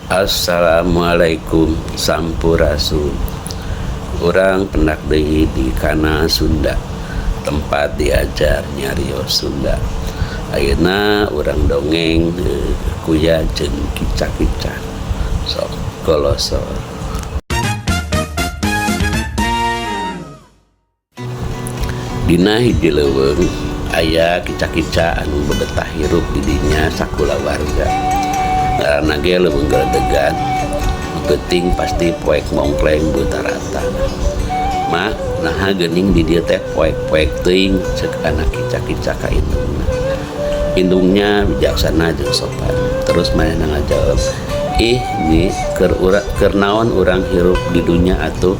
Assalamualaikum Sampurasun. Urang pendak deui di kanal Sunda, tempat diajar nyarios Sunda. Ayeuna urang dongeng kuya jeung kica-kica. Sok kolosor. Dina hiji leuweung aya kica-kica anu bebetah hirup di dinya sakulawarga. Ngaranna ge leuweung geledegan, nu peuting pasti poek mongkleng buta rata. Ma, naha geuning di dieu teh poek-poek teuing, ceuk anak kica-kica ka indungna. Indungnya bijaksana jeung sopan. Terus manehna ngajawab, "Ih, ni keur naon urang hirup di dunya atuh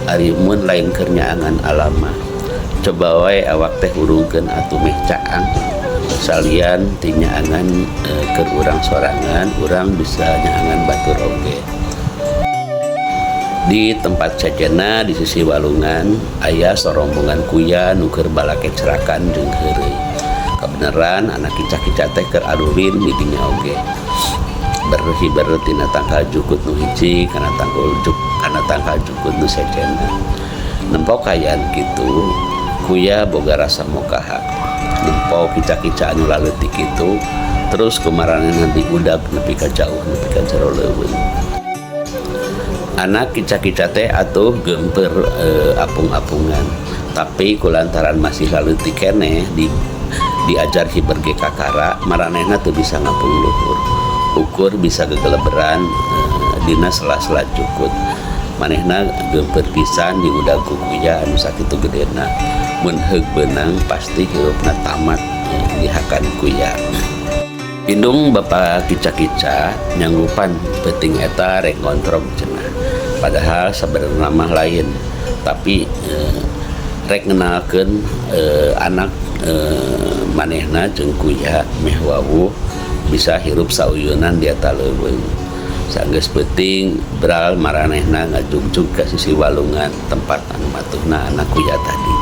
ari mun lain keur nyaangan alam mah. Coba wae awak teh hurungkeun atuh meh caang. Salian ti nyaangan keur urang sorangan, urang bisa nyaangan batur oge." Di tempat sejenna di sisi walungan aya sorombongan kuya nu keur balakecrakan jeung heureuy. Kabeneran anak kica-kica teh keur arulin di dinya oge. Berhiber tina tangkal jukut nu hiji kana tangkal jukut nu sejenna. Nempo kaayaan kitu, kuya boga rasa mokaha. Nempo kica-kica anu laleutik kitu, terus kumaranehna diudag nepi ka jauh nepi ka jero leuweung. Anak kica-kica teh atuh geumpeur apung-apungan, tapi kulantaran masih laleutik keneh diajar hiber ge kakara, maranehna teu bisa ngapung luhur. Ukur bisa gegeleberan dina sela-sela cukut. Manehna geumpeur pisan diudag ku kuya anu sakitu gedena. Mun heug beunang pasti hirupna tamat dihakan kuya. Indung bapa kica-kica nyanggupan peuting eta rek ngontrog cenah. Padahal sabenerna mah lain, tapi rek ngenalkeun anak manehna jeung kuya meh wawuh bisa hirup sauyunan di eta leuweung. Sanggeus peuting bral maranehna ngajugjug ka sisi walungan tempat anu matuhna anak kuya tadi.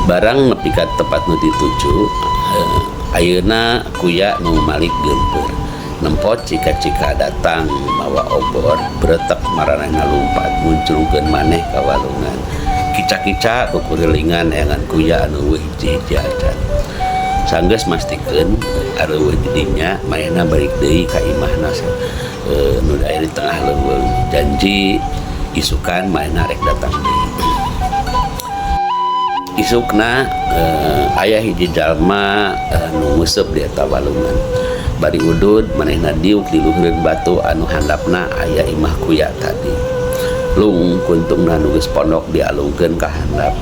Barang nepi ka tempat nu dituju, ayeuna kuya nu malik geumpeur. Nempo cika-cika datang mawa obor, bretek maranehna lumpat muncrungkeun maneh ka walungan. Kica-kica kukurilingan eangan kuya anu eueuh hiji-hiji acan. Sanggeus mastikeun areueuh di dinya, manehna balik deui ka imahna nu aya di tengah leuweung. Janji isukan manehna rek datang deui. Isukna aya hiji jalma nu nguseup di eta walungan. Bari udud manehna diuk di luhureun batu anu handapna aya imah kuya tadi. Lung kuntungna nu geus pondok dialungkeun ka handap.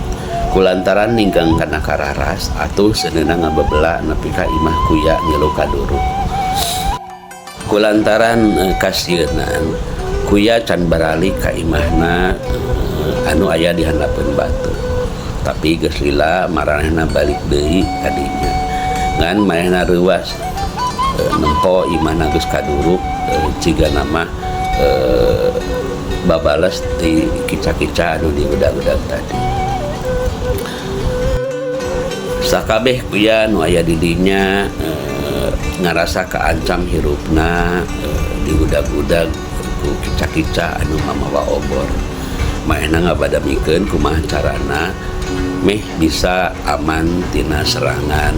Kulantaran ninggang kana kararas atuh seuneuna ngabebela nepi ka imah kuya ngilu kaduru. Kulantaran kasieunan kuya can baralik ka imahna anu aya di handapeun batu. Tapi geus lila maranehna balik deui ka dinya. Ngan manehna reuas nempo imahna geus kaduruk ciga nama babales ti kica-kica anu diudag-udag tadi. Sakabeh kuya nu aya di dinya ngarasa kaancam hirupna diudag-udag ku kica-kica anu mamawa obor. Manehna ngabadamikeun kumaha carana meh bisa aman tina serangan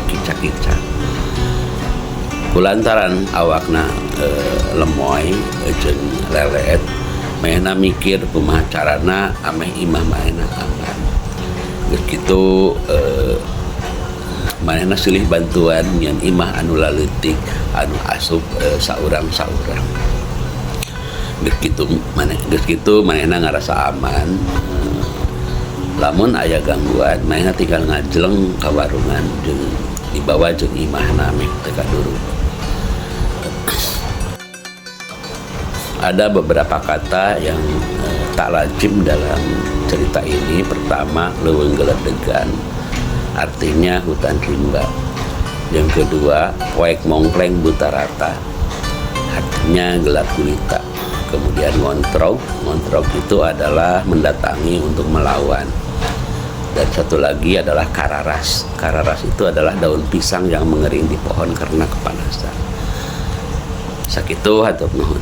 kica-kica. Kulantaran awakna lemoy jeung leleet, manehna mikir kumaha carana ameh imah manehna aman. Geus kitu manehna silih bantuan nyeun imah anu laleutik anu asup saurang-saurang. Geus kitu manehna ngarasa aman. Lamun aya gangguan manehna tinggal ngajleng ka warungan jeung dibawa jeung imahna meh teu kaduruk. Ada beberapa kata yang tak lazim dalam cerita ini. Pertama, leuweung geledegan, artinya hutan rimba. Yang kedua, poek mongkleng buta rata, artinya gelap gulita. Kemudian ngontrog, ngontrog itu adalah mendatangi untuk melawan. Dan satu lagi adalah kararas. Kararas itu adalah daun pisang yang mengering di pohon karena kepanasan. Sakitu, hatur nuhun.